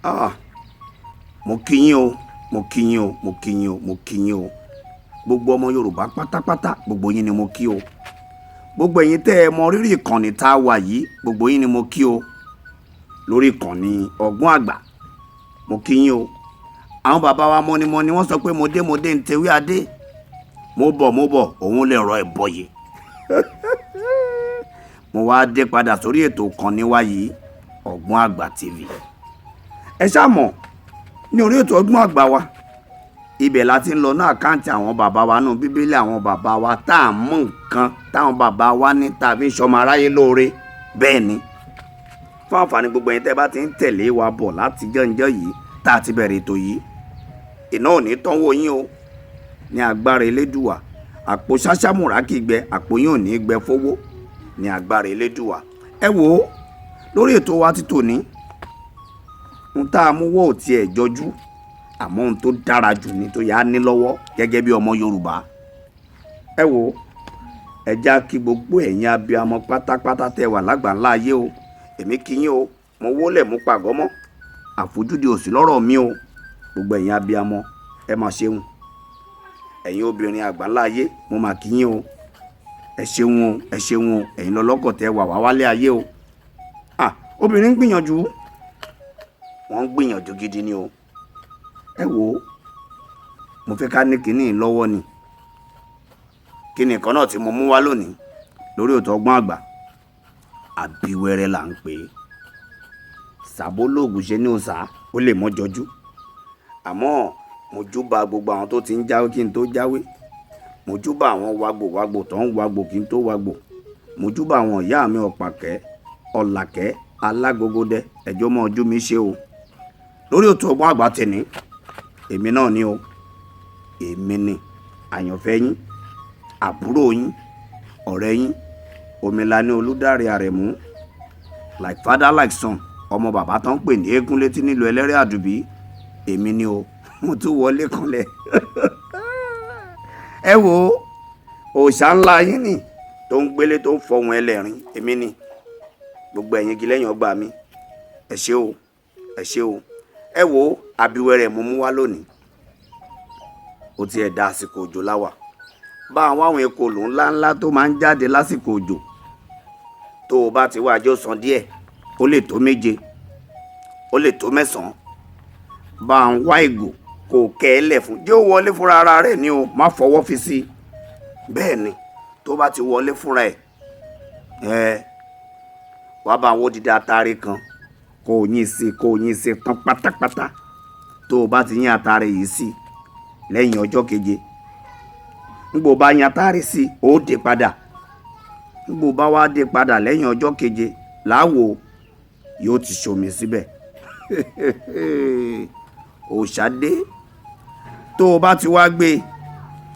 Ah, mo kí yín o, mo kí yín o, mo kí yín o, mo kí yín o. Gbogbo ọmọ Yorùbá pátápátá, gbogbo yín ni mo kí o. Gbogbo ẹ̀yin tẹ́ ẹ mọ rírì ìkànnì tá a wà yìí, gbogbo yín ni mo kí o. Lórí ìkànnì Ọgbọ́n Àgbà, mo kí yín o. Àwọn bàbá wa mọ́nímọ́ní wọ́n sọ pé mo dé, mo dé ń tewé adé. Mo bọ̀, mo bọ̀, òun lè rọ ẹ̀bọ̀yè. Mo wá dé padà sórí ètò ìkànnì wa yìí, Ọgbọ́n Àgbà TV. Ẹ ṣáà mọ̀, ní orí ètò Ọgbọ́n Àgbà wa, ibẹ̀ la ti ń lọ ní àkáǹtì àwọn bàbá wa nù Bíbélì, àwọn bàbá wa tá à ń mú nǹkan táwọn bàbá wa ní tàbí sọmọ aráyé lóore. Bẹ́ẹ̀ ni, fún àǹfààní gbogbo ẹ̀yin tẹ́ bá ti ń tẹ̀lé wa bọ̀ láti jọ́njọ́ yìí tá a ti bẹ̀rẹ̀ ètò yìí, iná ò ní tánwó yín o. Ní agbára Elédùwà, àpò ṣáṣámùrà kì í gbẹ, àpò yín ò ní gbẹ fowó ní agbára Elédùwà. Ẹ wò ó, lórí ètò wa ti tòní, ń tá a mú wọ́ ò tiẹ̀ jọjú, àmọ́ ohun tó dára jù ni tó yà á ní lọ́wọ́ gẹ́gẹ́ bí ọmọ Yorùbá. Ẹ wò ó, ẹ já kí gbogbo ẹ̀yin abiyamọ pátápátá tẹ́ wà lágbàńlá ayé o. Èmi kí yín o, mo wólẹ̀, mo pàgọ́ mọ́, àfojúdi ò sí lọ́rọ̀ mi o. Gbogbo ẹ̀yin abiyamọ, ẹ máa ṣeun. Ẹ̀yin obìnrin àgbáńlá ayé, mo máa kí yín o. Ẹ ṣeun o, ẹ ṣeun o. Ẹ̀yin lọ́lọ́kọ̀ tẹ́ wà wá wálé ayé o. Ah, obìnrin ń gbìyànjú, wọ́n ń gbìyànjú gidi ni o. Ẹ wò ó, mo fẹ́ ká ní kinní lọ́wọ́ ni. Kinní kan náà tí mo mú wá lónìí lórí ètò Ọgbọ́n Àgbà, àbíwẹ́rẹ́ là ń pè é. Sàbólóògùn ṣe ní òòsà, ó lè mọ́ jọjú, àmọ́ mo júbà gbogbo àwọn tó ti ń jáwé kí n tó jáwé. Mo júbà àwọn wagbòwagbò tó ń wagbò kí n tó wagbò. Mo júbà àwọn ìyá mi ọ̀pàkẹ́ ọ̀làkẹ́ alágogodẹ, ẹjọ́ mọ́ ojú mi ṣe o. Lórí ètò Ọgbọ́n Àgbà tẹ̀ní, èmi náà ni o, èmi ni àyànfẹ́ yín, àbúrò yín, ọ̀rẹ́ yín, Omilani Olùdarí Àrẹ̀mú, like father like son, ọmọ bàbá tó ń pè ní eégún létí nílùú Ẹlẹ́rìí Àdùbí. Èmi ni o, mo tún wọlé kanlẹ̀. Ẹ wo, òòṣà ńlá yín ni tó ń gbélé, tó ń fọhùn ẹlẹ́rìn. Èmi ni gbogbo ẹ̀yin igi lẹ́yìn ọgbà mi. Ẹ ṣé o, ẹ ṣé o. Ẹ wo, abiwẹ́rẹ́ mo mú wá lónìí. Ó tiẹ̀ da, àsìkò òjò láwà. Bá àwọn ekòló ńláńlá tó máa ń jáde lásìkò òjò, tó o bá ti wá àjọ sàn díẹ̀, ó lè tó 7, ó lè tó 9. Bá ń wá ìgò kò kẹ́ ẹ lẹ̀ fún, jẹ́ ó wọlé fúnra ara rẹ̀ ni o, má fọwọ́ fi sí i. Bẹ́ẹ̀ ni, tó bá ti wọlé fúnra ẹ̀, ẹ wàá bá àwọn odidi atare kan, kó o yín sí, kó o yín sí tán pátápátá. Tó o bá ti yín atare yìí sí, lẹ́yìn ọjọ́ 7, nígbò bá yín atare sí, ó dé padà. Nígbò bá wá dé padà lẹ́yìn ọjọ́ 7, láwo yóò ti ṣomi síbẹ̀. Òòṣà dé. Tó o bá ti wá gbé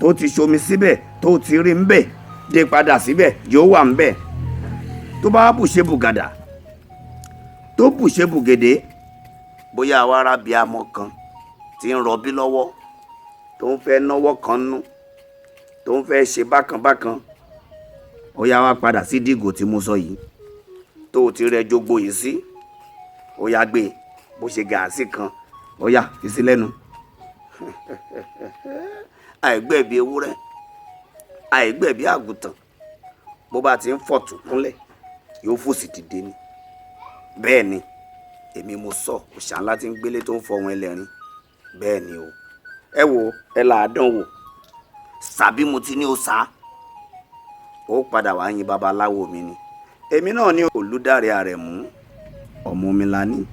tó ti ṣomi síbẹ̀, tó o ti rí ńbẹ̀, dé padà síbẹ̀, yóò wà ńbẹ̀. Tó bá bùṣe bùgàdà, tó bùṣe bùgèdè, bóyá àwa ará bíi amọ̀ kan tí ń rọbí lọ́wọ́, tó ń fẹ́ náwó kan nú, tó ń fẹ́ ṣe bákan bákan, ó yá, wá padà sí dìgò tí mo sọ yìí tó o ti rẹ jogbo yìí sí. Ó yá, gbé bó ṣe gàásì kan, ó yá, fi sí lẹ́nu. Àìgbẹ̀bí ewúrẹ́, àìgbẹ̀bí àgùntàn, bó bá ti ń fọ̀tún kúnlẹ̀, yóò fòsì dìde ni. Bẹ́ẹ̀ ni, èmi mo sọ, òòṣà ńlá tí ń gbélé tó ń fọhùn ẹlẹ́rìn. Bẹ́ẹ̀ ni o. Ẹ wo, ẹ là á dán wò sàbí mo ti ní o sá, ó padà wá yin babaláwo mi ni. Èmi náà ní Olùdarí Àrẹ̀mú, ọmọ Omilani,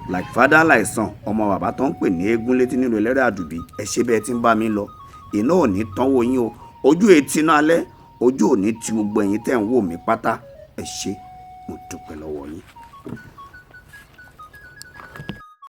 like father like son, ọmọ bàbá tó ń pè ní eégún létí nílùú Ẹlẹ́rìí Àdùbí. Ẹ ṣe bẹ́ẹ̀ tí ń bá mi lọ. Iná ò ní tánwó yín o, ojú etí náà alẹ́, ojú ò ní ti gbogbo ẹ̀yin tẹ́ ń wò mí pátá. Ẹ ṣé, mo dúpẹ́ lọ́wọ́.